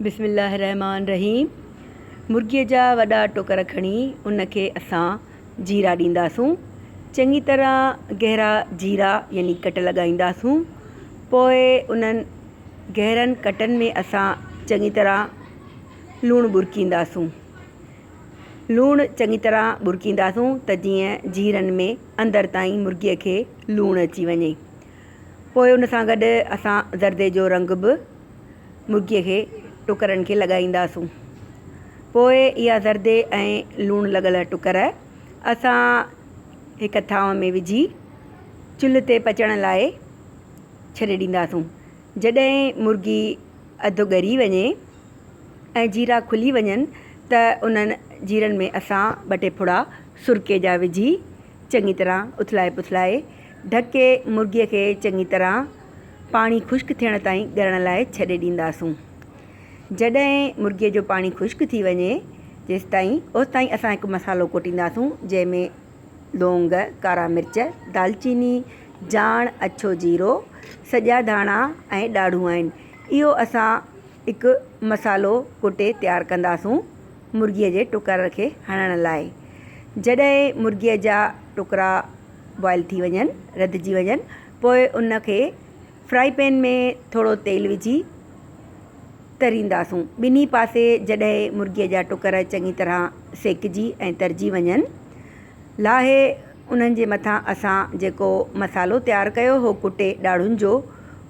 بسم الله الرحمٰن الرحيم مرغيء جا وڏا ٽڪر کڻي ان کي اسان جيرا ڏينداسون چڱي طرح گهرا جيرا يعني ڪٽ لڳائينداسون پوء انهن گهرن ڪٽن ۾ اسان چڱي طرح لوڻ ٻرڪينداسون لوڻ چڱي طرح ٻرڪينداسون ته جيئن جيرن ۾ اندر تائين مرغيء کي لوڻ اچي وڃي پوء ان سان گڏ اسان زردي جو رنگ به مرغيء کي ٽڪرن کي لڳائينداسون. پوء اها زردي ۽ لوڻ لڳل ٽڪر اسان هڪ ٿانو ۾ وجهي چلهه تي پچڻ لاء ڇڏي ڏينداسون. جڏهن مرغي اڌ ڳري وڃي ۽ جيرا کلي وڃن ته انهن جيرن ۾ اسان ٻه ٽي ڦڙا سرڪي جا وجهي چڱي طرح اٿلائي پٿلائي ڍڪي مرغيء کي چڱي طرح پاڻي خشڪ ٿيڻ تائين ڳرڻ لاء ڇڏي ڏينداسون. جڏهن مرغيء جو پاڻي خشڪ ٿي وڃي جيستائين اوستائين اسان هڪ مصالحو ڪوٽينداسون جنهن ۾ لونگ، ڪارا مرچ، دالچيني، جاڻ، اڇو جيرو، سڄا ڌاڻا ۽ ڏاڙهون آهن. اهو اسان هڪ مصالحو ڪٽي تيار ڪنداسون مرغيء جي ٽڪر کي هڻڻ لاء. جڏهن مرغيء جا ٽڪرا بوائل ٿي وڃن، رڌجي وڃن، پوء ان کي فرائي پين ۾ ٿورو تيل وجهي ترينداسون. ٻنهي پاسي جڏهن مرغيء جا ٽڪر چڱي طرح سيڪجي ۽ ترجي وڃن، لاهي انهن جي مٿان اسان جيڪو مصالحو تيار ڪيو هو ڪٽي ڏاڙهون جو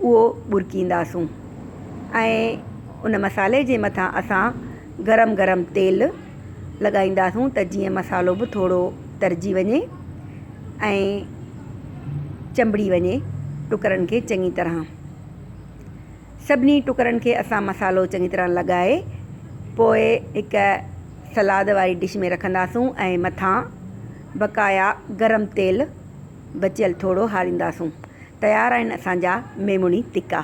اهو ٻرڪينداسون ۽ ان مصالحي جي مٿان اسان گرم گرم تيل لڳائينداسون ته جيئن مصالحو به ٿورو ترجي وڃي ۽ چنبڙي وڃي ٽڪرن کي چڱي طرح سڀني ٽڪرن کي اسان مصالحو چڱي طرح لڳائي پوء هڪ سلاد واري ڊش ۾ رکنداسون ۽ مٿان بقايا گرم تيل بچيل ٿورو هارينداسون تيار آهن اسان جا ميمڻي تڪا.